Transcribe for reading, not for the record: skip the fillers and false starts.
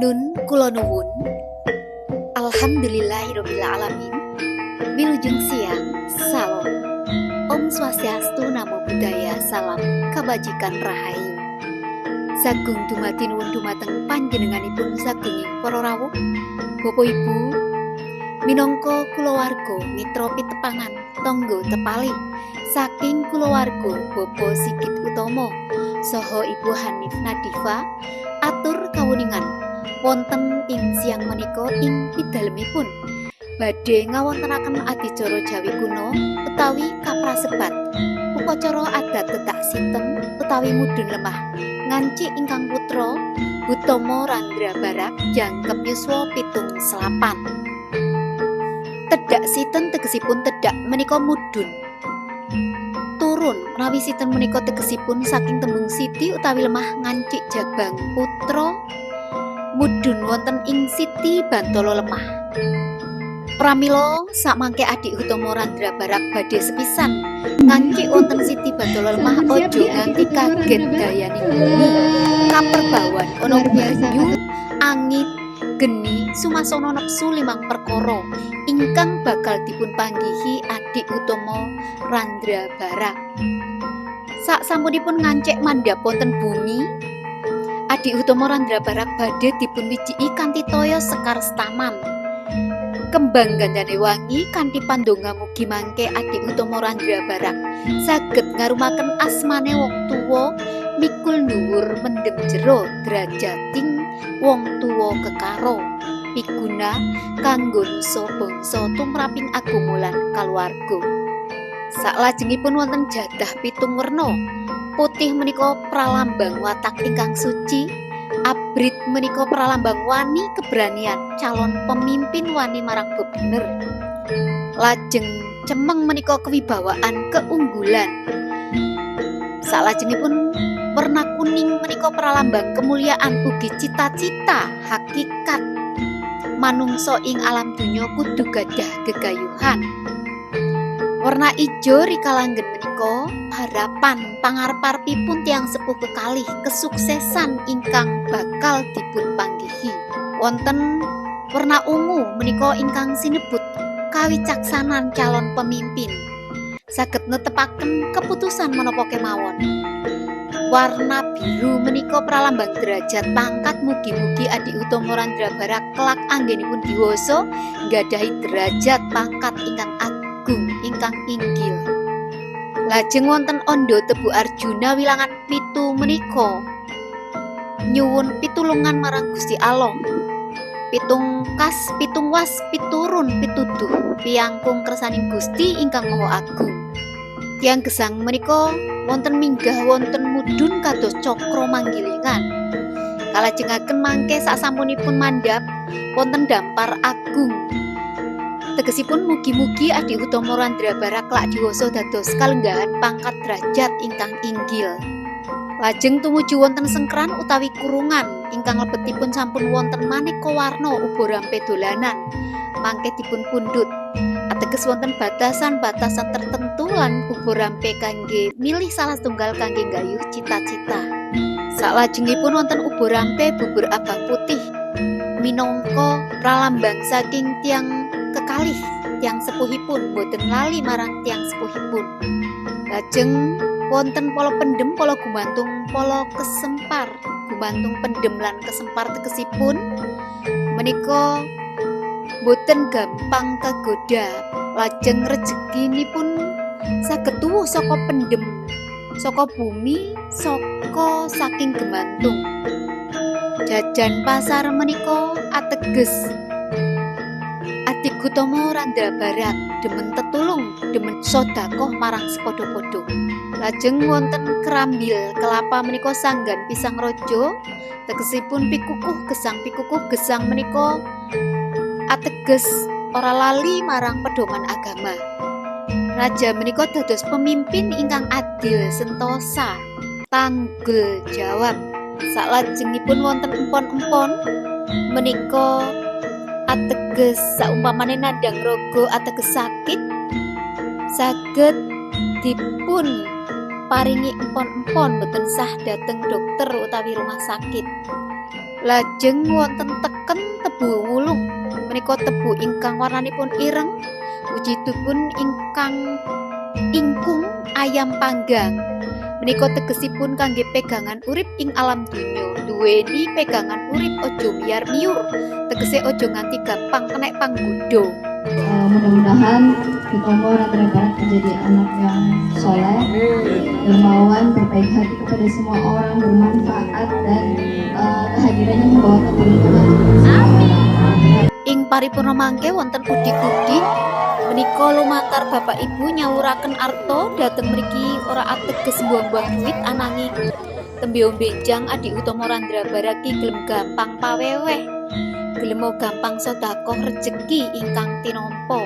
Nun kula nuwun. Alhamdulillahirabbil alamin. Wilujeng siang, salam. Om Swastiastu, Namo Buddhaya, salam kebajikan rahayu. Sagung dumadi nuwun dumateng panjenenganipun sagunging para rawuh, Bapak Ibu, minangka kulawarga mitra pitepangan tangga tepalih saking kulawarga Bapak Sigit Utomo saha Ibu Hanif Nadifa atur kawuningan wonten ing siang menika ing pidalemipun badhe ngawontenaken adicara Jawi kuno utawi kaprasebat upacara adat tedak sinten utawi mudhun lemah ngancik ingkang putra Hutomo Randra Barak jangkep yuswa 79. Tedak sinten tegesipun tedak menika mudhun turun, menawi sinten menika tegesipun saking tembung siti utawi lemah ngancik jabang putra mudhun wonten ing siti bantala lemah. Pramila samangke adik Hutomo Randra Barak badhe sepisan ngancik wonten siti bantala lemah, aja nganti kaget dayane bumi kaperbawan ana banyu, angin, geni, sumasana nepsu limang perkara ingkang bakal dipun panggihi adik Hutomo Randra Barak. Sak sampunipun ngancik mandhap wonten bumi, adik Hutomo Randra Barak badhe dipun wijiki kanthi toya sekar setaman. Kembang gandane wangi kanthi pandonga mugi mangke adik Hutomo Randra Barak saged ngarumaken asmane wong tuwa, mikul dhuwur mendem jero drajating wong tuwa kekaro piguna kanggo nusa bangsa tumraping agama lan kaluwarga. Saklajengipun wonten jadah pitung werna. Putih menika pralambang watak ingkang suci, abrit menika pralambang wani keberanian calon pemimpin wani marang bebener. Lajeng cemeng menika kewibawaan keunggulan. Salajengipun werna kuning menika pralambang kemuliaan ugi cita-cita hakikat manungsa ing alam donya kudu gadah gegayuhan. Werna ijo rikalanggen menika harapan pangarep-arepipun tiyang sepuh kekalih kesuksesan ingkang bakal dipun panggihi. Wonten werna ungu menika ingkang sinebut kawicaksanan calon pemimpin, saged netepaken keputusan menapa kemawon. Warna biru menika pralambang derajat pangkat, mugi-mugi adik Hutomo Randra Barak kelak anggenipun diwasa nggadahi derajat pangkat ingkang agung ingkang inggil. Lajeng wonten ondo tebu Arjuna wilangan 7 menika nyuwun pitulungan marang Gusti Allah. Pitung kas, pitung was, piturun, pituduh piyangkung kersaning Gusti ingkang Maha Agung. Tiyang gesang menika wonten minggah wonten mudhun kados cakra manggilingan. Kalajengaken mangke sasampunipun mandhap wonten dampar agung. Tegesipun mugi-mugi adik Hutomo Randra Barak lak diwasa dados kalenggahan pangkat derajat ingkang inggil. Lajeng tumuju wonten sengkran utawi kurungan ingkang lebetipun sampun wonten maneka warna uba rampe dolanan mangke dipun pundhut. Ateges wonten batasan-batasan tertentu lan uba rampe kangge milih salah setunggal kangge nggayuh cita-cita. Salajengipun wonten uba rampe bubur abang putih minangka pralambang saking tiyang kekalih, tiyang sepuhipun boten lali marang tiyang sepuhipun. Lajeng wonten pala pendem, pala gumantung, pala kesempar. Gumantung, pendem lan kesempar tegesipun menika boten gampang kegoda. Lajeng rejekinipun saged tuwuh saka pendem, saka bumi, saka saking gemantung. Jajan pasar menika ateges adik Hutomo Randra Barak demen tetulung, demen sedekah marang sepadha-padha. Lajeng wonten kerambil kelapa menika sanggan pisang raja, tegesipun pikukuh gesang. Pikukuh gesang menika ateges ora lali marang pedoman agama. Raja menika dados pemimpin ingkang adil, sentosa, tanggul jawab. Salajengipun wonten empon-empon menika ateges saumpamane nandhang raga ateges sakit, saged dipun paringi empon-empon, boten sah dhateng dokter utawi rumah sakit. Lajeng wonten teken tebu wulung, menika tebu ingkang warnanipun ireng, wujudipun ingkang ingkung ayam panggang. Menika tegesipun kangge pegangan urip ing alam donya, duweni pegangan urip aja miyar-miyur, tegese aja nganti gampang kenek panggoda. Mudah-mudahan Utomo Randra Barat menjadi anak yang soleh, dermawan, berbaik hati kepada semua orang, bermanfaat, dan kehadirannya membawa keberuntungan untuk semua orang. Ing paripurna mangke wonten udik-udik, menika lumantar bapak ibu nyawuraken arta dhateng mriki ora ateges buang-buang duit, ananging tembe benjang adik utama Randra Baraki gelem gampang paweweh, gelem gampang sedekah rejeki ingkang tinampa.